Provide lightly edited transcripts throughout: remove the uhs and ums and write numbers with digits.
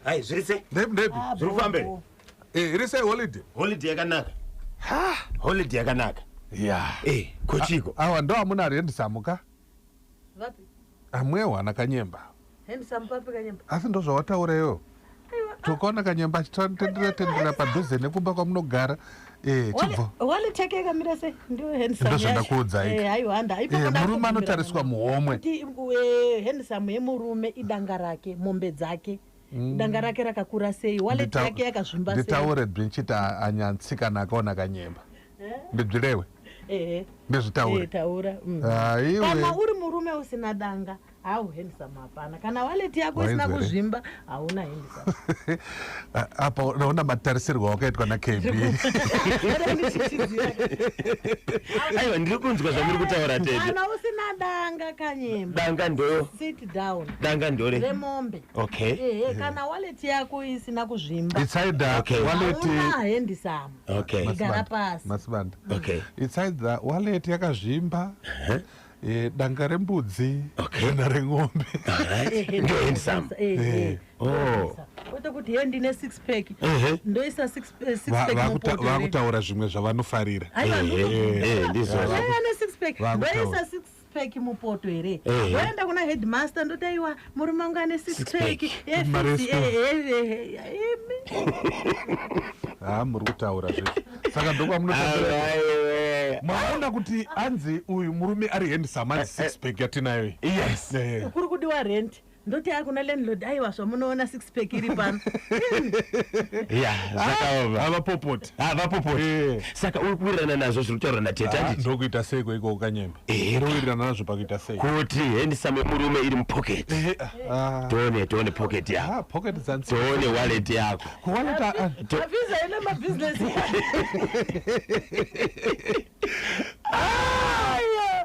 Hai, zviri sei? Ndepi ndepi? Ah, Zviri kufamba here? bo. Eh, iri sei holiday? Holiday yakanaka. Holiday yakanaka. Ya. Eh, kochiko. Awa ndo amuna ari handsome ka? Vapi? Amwewo ana Kanyemba. Handsome papi Kanyemba? Asi ndozvawataura iwewe. Tokaona Kanyemba achitendera tendera padhuze nekumba kwamunogara. Eh, chibvo. Wallet yake yakamira sei? Ndiyo handsome. Ndozvandakuudzai. Eh, haiwa handa. Ipapo Eh, murume ndakubvumira anotariswa mama. muhomwe. Kuti handsome yemurume idanga rake, mombe dzake. Danga rake rakakura sei? Wallet yake yakazvimba sei? Nditaure bvinchiti anyantsikana akaona Kanyemba. Ndibvirewe. Eh. Ndizvitaure. Eh, taura. Ah, iwe. Kana uri murume usina danga, hau handsome hapana. Kana wallet yako isina Wainzwa here? kuzvimba, hauna handsome. Apa unaona matarisirwo wakaitwa naKB. Aiwa, ndiri kunzwa zvamuri kutaura tete. Kana usina danga Kanyemba, Danga ndo. sit down. Danga ndore. Remombe. Okay. Ehe, kana wallet yako isina kuzvimba, It's either Okay. wallet hauna handsome. Okay. Gara pasi. Masibanda. Okay. It's either wallet yakazvimba, danga rembudzi, Okay. kana ren'ombe. All right. Ehe, Ndo handsome. Ehe. Eh. Oh. Handsome. Kwete kuti he ndine six pack. Ehe. Ndoisa six pack mupoto here. Vakutaura zvimwe zvavanofarira. Aiwa, Ehe, ndotobvunza. eh, ndizvo. Aiwa, ane six pack. Vakutaura. Ndoisa six pack mupoto here. Ehe. Ndoenda kuna headmaster ndoti aiwa murume wangu ane six Six pack. pack. Eh, Mari 50, yesikoro. eh, eh, eh, imi. Ha, muri kutaura zvezvo. Saka ndokwamunotaura. Aiwa. Maona kuti anzi uyu murume ari handsome anzi six pack yatinayo iyi. Yes. Eh. Kuri kudiwa rent. Ndoti akuna landlord aiwa zvamunoona six pack iri pano. Yeah, zvakaoma. Havapopoti. Ah, vapopoti. Eh. Saka uri kuwirirana nazvo zviri kutaurwa natete Ah, handiti? ndokuita seiko ikoko Kanyemba? Eh. Ndowirirana nazvo pakuita sei? Kuti handsome yemurume iri mupocket. Eh, ah, Tione pocket yako. ah, pocket dzanzi. Tione wallet yako. Kuwallet ah, Mavhiza ine mabhizinesi.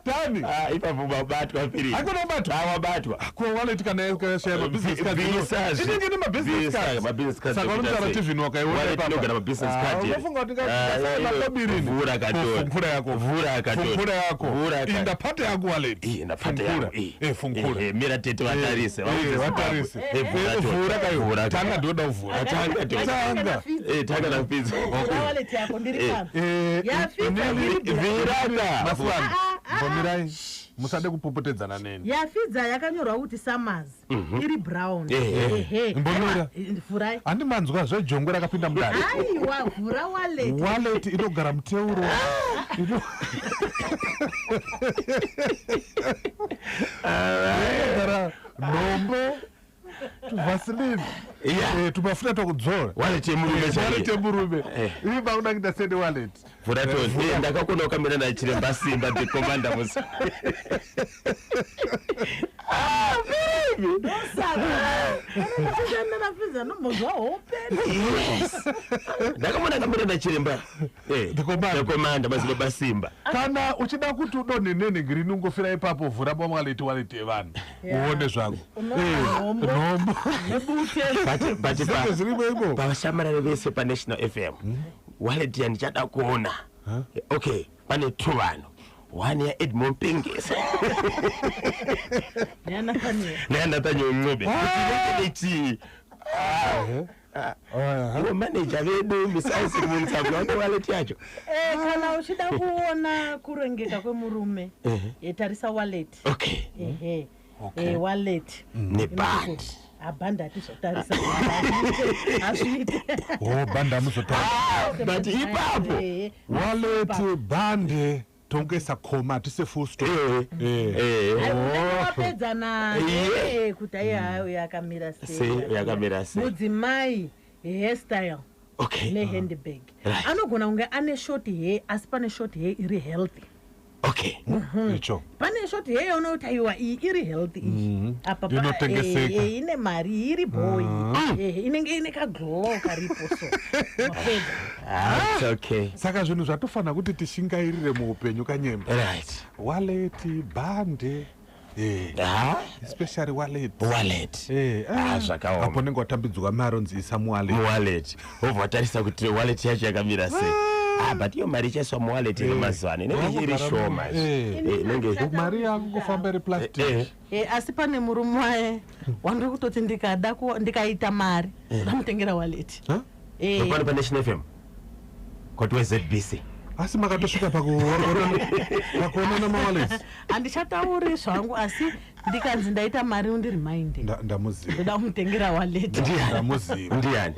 Tani. Ah, ipapo wabatwa Philip. Hakuna kubatwa. Ah, wabatwa. Ko wallet kana yakashaya mabusiness cards. Bvisa Inenge ine mabusiness Bvisa, cards. mabusiness cards Saka okuita unotaura sei? kuti zvinhu wakaiona Wallet ipapa. inogara mabusiness Ah, card here. unofunga kuti Ah, ngasaya iwe, makobirini. vhura katora. Fungura yako. Vhura katora. Fungura yako. Vhura ka- Inda pate yako wallet. Iyi, ndapata Fungura. yako, iyi. Eh, fungura. Eh, eh, mira tete vatarise. Eh, vaudze eh, vatarise. Zimbabwe. Eh, vhura Eh, tora. vhura kayo. Vhura Tanga kayo. ndoda kuvhura. Tanga ndoda. Tanga. Eh, tanga ndapidza. Vhura wallet yako ndiri Eh. pano. Eh, Yafidza inini- iri Viraka. Masibanda, Ah, ah, ah. mbomirai. Musade kupopotedzana neni. Yafidza yakanyorwa kuti Summers iri brown. Ehe. Ehe. Mbomira. Aiwa, vhurai. Handi manzwa zvejongwe rakapinda mudare. Aiwa, vhura wallet. Wallet inogara muteuro. Inogara nhombo, tuvaseline, Yeah. tumafuta twakudzora. Wallet yemurume chaiyo. Wallet yemurume. Eh. Iri pakuda kuita sende wallet. Vhura tora. Eh, ndakakona ukamira nachiremba Simba the commander musi. Ah, baby. Ndosaka. Kana ndichishanda nafidza ndombozwa hope. Yes. Ndakamona akamira nachiremba. Eh, The commander. the commander madzibaba Simba. Kana uchida kuti udonhe nenhingirini ungofira ipapo vhura wallet wallet yevanhu. Yeah. Uone zvako. Unoona Eh, nhombo. Nhombo. Nebute. But Zvinenge zvirimo imomo. pavashamarari vese panational FM wallet yandichada kuona. Okay, pane two vanhu. One yaEdmond Pengesi Yana faniya. nayaNathaniel Ncube. Kuti chii? Aha. Ivo manager vedu Miss Isaac Muntsabwa vane wallet yacho. Eh, kana uchida kuona kurongeka kwemurume, tarisa wallet. Okay. Ehe. Okay. Eh, wallet. Neband. Abhandi hatizotarisa. Hazviite. Oh, bhandi amuzotaura. But ipapo. Eh, Wallet bhande tongoisa koma hatise full stop. Eh. Eh. Eh. Ai, unenge wapedza naye Eh. eh, kuti aiwa uyu akamira sei Sei, yakamira sei. Mudzimai hairstyle Okay. nehandbag. Right. Anogona kunge ane short hair asi pane short hair iri healthy. Okay. Icho. Pane short hair yaunoti aiwa iyi iri healthy iyi apa Inotengeseka. ine mari iri boy. Inenge ine kaglow karipo so wapedza. Ah, it's okay. Saka zvinhu zvatofanira kuti tishingairire muupenyu Kanyemba. Right. Wallet, bhande. Eh. Ah, Especially wallet. wallet. Eh, Ah, zvakaoma. Apo unenge watambidzwa mari onzi isa muwallet. Muwallet. Wobva watarisa kuti wallet yacho yakamira sei. Ah, but iyo mari ichaiswa muwallet ino mazuva ano inenge iri shoma. Inenge Mari yakungofamba iri plastic. Asi pane murume waye wandiri kutoti ndikada ndikaita mari, ndamutengera wallet. Huh? Pano paNational FM kwati weZBC. Asi makatosvika pakuonana mawallets? Handichatauri zvangu, asi ndikanzi ndaita mari, undireminde. Ndamuziva. Ndoda kumutengera wallet. Ndamuziva. Ndiani?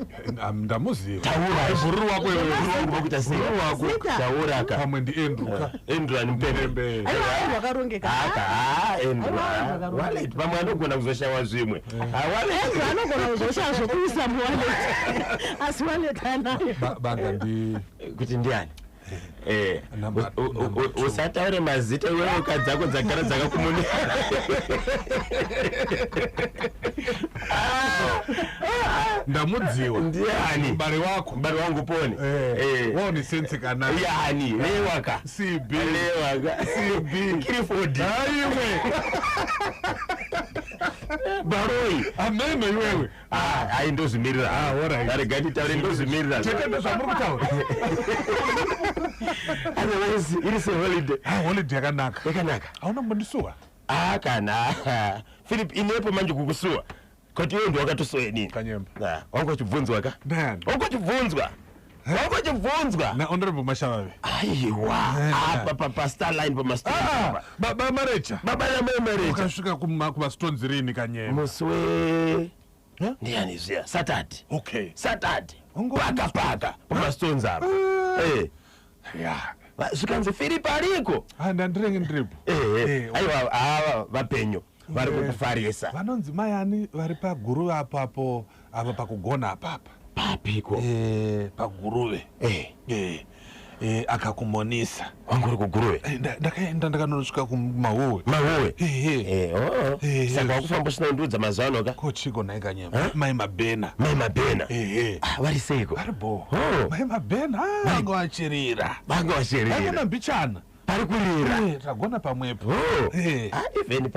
Ndamuziva. Taura. Bhururu wako iwewe. Bhururu wako kuita sei? Bhururu wako. Zita. Taura ka. Pamwe ndiAndrew ka. Andrew ani? Mupembe? Mpembe. Aiwa, wakarongeka. Aka, ah, Andrew. Aiwa, Ah, Andrew akarongeka. wallet pamwe anogona kuzoshawa zvimwe. Ah, wallet. Andrew anogona kuzoshaya zvokuisa muwallet, asi wallet anayo. Banga ndi Kuti ndiani? Number two. Usataure mazita iwewe, dzako dzagara dzakakumuni. Ndamudziwa. Ndiani? Mubari wako. Mubari wangu poni. Waone sense kana Yani lewaka. CB. Lewaka. CB. Kirifodi. Aiwe. Baroi. Ameno iwewe. Ah, ai, ndozvimirira. Ah, alright. Arega nditaure, ndozvimirira. Tete, ndozvamuri kutaura. Otherwise iri seholiday. Ah, holiday yakanaka. Yakanaka. Hauna mbondisuwa? Ah, kana Philip inepo manje kukusuwa kuti iwe ndiwakatosuwa inini. Kanyemba. Ah, wanga uchibvunzwa ka. Ndani? Wanga uchibvunzwa, wanga uchibvunzwa. NaHonorable Mashavave? Aiwa, apa paStarline, pamastones apa. Baba Marecha. Baba naMai Marecha. Ukasvika kumastones rini, Kanyemba? Musi we Huh? ndiani zviya? Saturday. Saturday. Ungo- Paka paka pamastones apa. Ya. Zvikanzi Philip ariko. Ah, ndandirenge ndiripo. Aiwa, ava vapenyu vari kukufarisa. Vanonzi mai ani vari paGuruve apo apo apa pakugona apapa? Papiko? Paguruve. Akakumonisa. Wangu uri kuGuruve? Ndakaenda ndakanosvika kuMahuwe. Mahuwe. Ehe. Oh. Eh, Saka wakufamba usina ndudza mazuva ano ka. Kochiko nhai Kanyemba, mai Mabhena. Mai Mabhena. Ehe. Ah, vari seiko? Vari bo. Oh. Mai Mabhena vanga vachirira. Vanga vachirira. Vangona mbichana. Pari kurira. Tagona pamwepo. Oh. Eh. Ah, even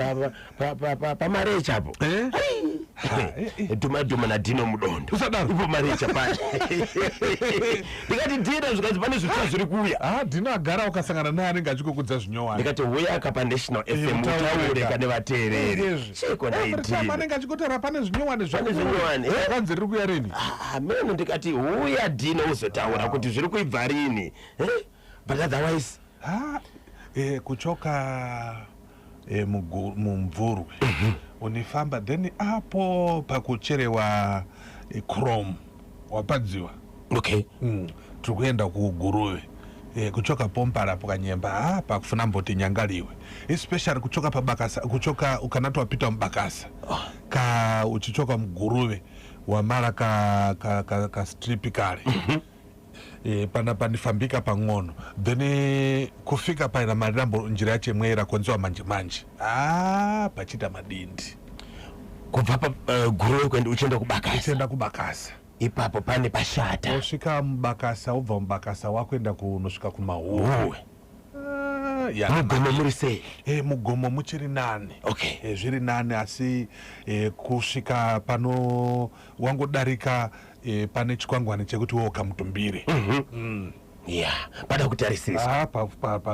pamarecha apo. Ha, Dhuma dhuma naDhino Mudondo. Usadaro. Ipo marecha paya, ndikati Dhino, zvikanzi pane zvitsva zviri kuuya. Ah, Dhino agara, ukasangana naye anenge achikukudza zvinyowani. Ndikati huyaka paNational FM Utaure utaure ka. kane vateereri. Chiko naidhino? Anenge achikotaura pane zvinyowani. Pane zvinyowani, eh. Zvakanzi riri kuuya rini? Ameno, ndikati huya Dhino uzotaura kuti zviri kuibva rini. But otherwise Ha, kuchoka mumvurwe unifamba, then apo pakucherewa chrome wapadziwa. Tiri kuenda kuGuruve. Kuchoka pomparapo Kanyemba, ah, pakufuna mboti nyangaliwe, especially kuchoka paBakasa, kuchoka ukanati wapita muBakasa ka uchichoka muGuruve wamala ka strip kale. Pana panifambika pang'ono, then kufika paina marirambo njira yachemwera konziwa manje manje, ah, pachiita madindi. Kubva paGuruve kuenda uchienda kuBakasa? Uchienda kuBakasa. Ipapo pane pashata. Wosvika muBakasa, wobva muBakasa wakuenda kunosvika kuMahuwe. Huwe. Ah, ya. Mugomo muri sei? Mugomo muchiri nani. Zviri nani, asi kusvika pano wangodarika pane chikwangwani chekuti woka mutumbire. Ya, pada kutarisiswa. Ah,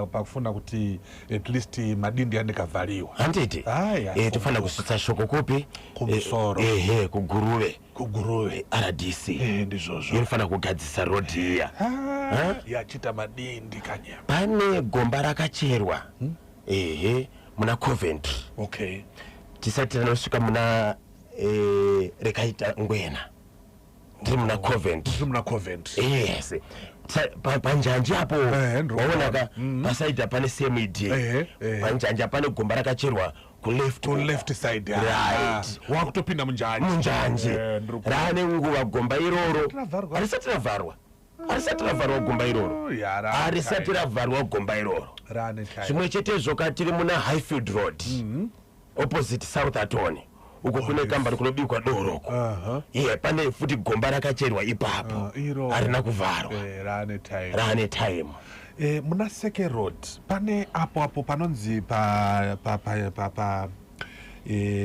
pakufuna kuti at least madindi anekavhariwa. Handiti? Aya. Tofanira kusvitsa shoko kupi? Kumusoro. Ehe, kuGuruve. KuGuruve. RDC Ndizvozvo. inofanira kugadzisa rodhi iya. Ah, yachita madindi, Kanyama. Pane gomba rakacherwa, ehe, muna Coventry. Tisati tanosvika muna rekaita ngwena, ndiri muna Coventry. Tiri muna Coventry. Yes. Panjanji apo. Ndiri Waonaka pasaidha pane CMD. Ehe, ehe. Panjanji pane gomba rakacherwa kuleft. Kuleft side. Right. Wakutopinda munjanji. Munjanji. Ndiri Raane nguva gomba iroro. Ravharwa. Harisati ravharwa, harisati ravharwa gomba iroro. Oh, ya, raane Harisati time. ravharwa gomba iroro. Raane time. Zvimwe chetezvo ka tiri muna Highfield Road, opposite South Atoni uko kune kambani kunobikwa doroko. Iye, pane futi gomba rakacherwa ipapo. Ah, iro. Harina kuvharwa. Raane time. Raane time. Muna Seke Road pane apo apo panonzi pa pa pa pa, pa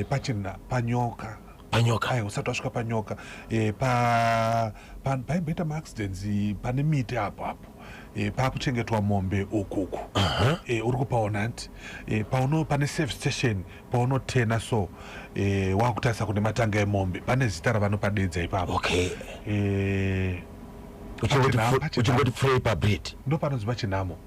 pachina panyoka. Panyoka. Ai, usati wasvika panyoka e, pa, pa, paimboita maaccidents pane miti apo apo e, pakuchengetwa mombe ukuku uh -huh. e, uri kupaona hanti e, pauno pane service station paunotena so e, wakutarisa kune matanga emombe pane zita ravanopadedza ipapo okay e, Uchingoti Pachinha- pachinha- uchingoti pfurei pabridge ndo panonzi pachinhamo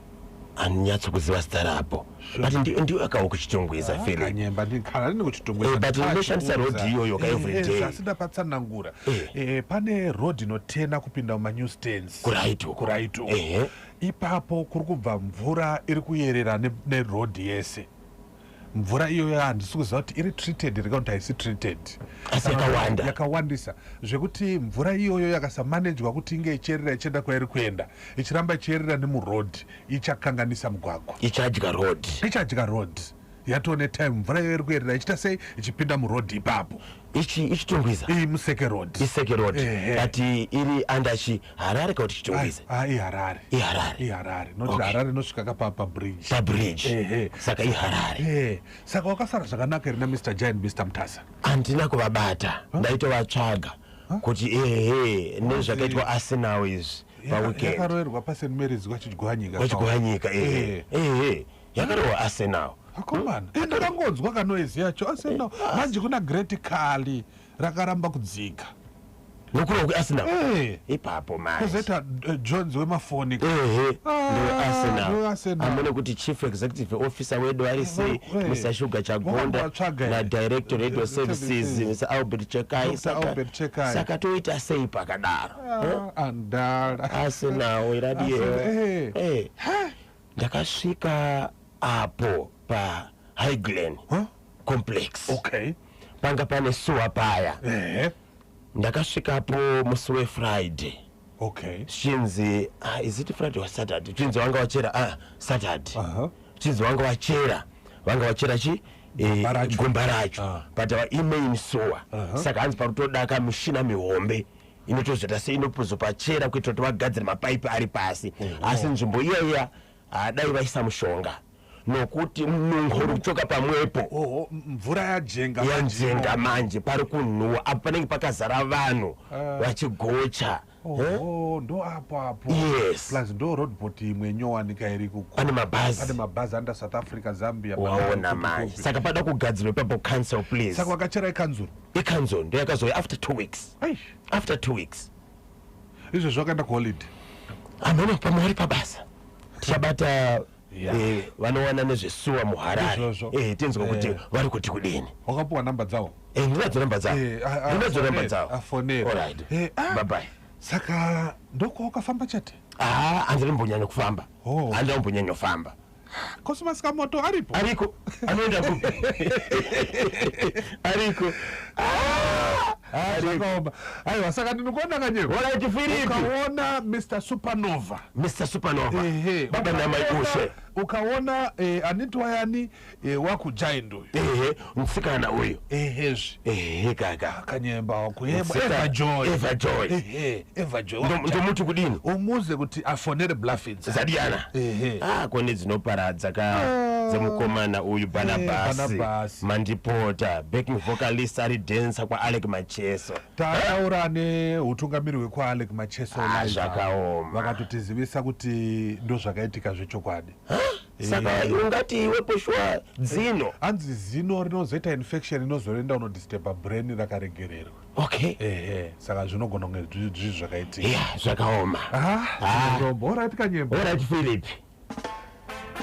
handinyatso kuziva zita rapo but ndiyo akawo kuchitungwiza Philip kanyemba kana ndini kuchitungwiza Eh, but unoshandisa road iyoyo ka every day. asi ndapatsanangura Eh. Eh, pane road inotena kupinda mumanew stands Kuright uko. kuright uko Ehe. ipapo kuri kubva mvura iri kuyerera neroad yese mvura iyoyo handisi kuziva kuti iri treated here kana kuti haisi treated Asi Kana yakawanda. yakawandisa zvekuti mvura iyoyo yakasamanejwa kuti inge ichiyerera ichienda kwairi kuenda ichiramba ichiyerera nemuroad ichakanganisa mugwagwa ichadya road ichadya road yatone time mvura iyoyo iri kuyerera ichiita sei ichipinda muroad ipapo ichi ichitungwiza iyi museke road iseke road Ehe. but iri under chi harare kana kuti chitungwiza Ah, iharare iharare iharare noti Okay. harare inosvika kapa pabridge pabridge Ehe. saka iharare Eh, saka wakasara zvakanaka here namr giant mr mutasa handina kuvabata ndaitovatsvaga kuti ehe nezvakaitwa arsenal izvi paweekend yakaroverwa past marys kwachigwanyika vachigwanyika ehe ehe yakarohwa arsenal akomana ndakangonzwa kanoezi yacho arsenal manje kuna great kali rakaramba kudzika nokurwa kwearsenal Eh, ipapo manje kwozoita jones wemafoni ehe Ah, ndewearsenal ndeweArsenal. amene kuti chief executive officer wedu ari sei Eh, mr sugar chagonda wakambovatsvaga here. nadirector radio Eh, services Services. mr albert chekai Dr. Saka- Albert Chekai. saka toita sei pakadaro Ah, andala arsenal iradiyo Arsenal, Eh. ndakasvika apo pa highglen Huh? complex okay panga pane suwa paya ehe ndakasvikapo musi wefriday okay zvichinzi ah, is it friday or saturday zvichinzi vanga vachera ah, saturday Aha. zvichinzi vanga vachera vanga vachera chi eh, Gomba racho. gomba racho Ah. but ava imain sowa saka hanzi parutodaka mishina mihombe inotozoita sei inopozopachera kuitira kuti vagadzire mapaipi ari pasi asi nzvimbo iya iya hadai vaisa mushonga nokuti munungo uri kutsoka pamwepo oho mvura yajenga yanjenga manje pari kunhuwa apo panenge pakazara vanhu Ah. vachigocha Eh? oho ndo apo apo Yes. plus ndo roadbot imwe nyowanika iri kuko pane mabhazi pane mabhazi anda south africa zambia Malawi, waona kupi, manje kupi. saka pada kugadzirwa ipapo council please saka wakachera ikanzuro ikanzuro ndo yakazouya after 2 weeks Aish, after 2 weeks izvo zvakaenda kuholiday hameno pamwe vari pabasa tichabata Yeah. eh, vanowana nezvesuwa muharare Izvozvo. Eh, tinzwa kuti Eh. vari kuti kudini wakapuwa namba dzavo Eh, ndinadzo namba dzavo Eh, ndinadzo namba afonera, dzavo afonera. Alright. Eh, ah. bye bye saka ndokwawakafamba chete ah handina kumbonyanya kufamba Oh. handina kumbonyanya kufamba kosimasikamoto aripo ariko anoenda kupi ariko Ah, zvakaoma aiwa saka ndinokuona kanyeko Alright, Philip. ukaona mr supernova mr supernova Ehe. baba namai ushe ukaona eh, aniti wayani eh, wakujaindi uyu ehe musikana uyu ehezvi ehe kaka kanyemba wakuyemba Musikana- eva joy Eva Joy. Ehe, eva joy Ndomuti kudini umuze kuti afonere bluffins zadiyana Ehe. ah kone dzinoparadza ka Ah. dzemukomana uyu Barnabasi. barnabasi mandipota backing vocalist ari dancer kwaalec macheso tataura neutungamiri hwekwaAlec Macheso Ah, live. zvakaoma. vakatotizivisa kuti ndo zvakaitika zvechokwadi saka ungati iwepo shuwa dzino hanzi zino rinozoita infection inozoenda unodisturba brain rakaregererwa okay ehe saka zvinogona kunge zvii zvakaitika ya zvakaoma Ah, rombo orit kanyemba alright philip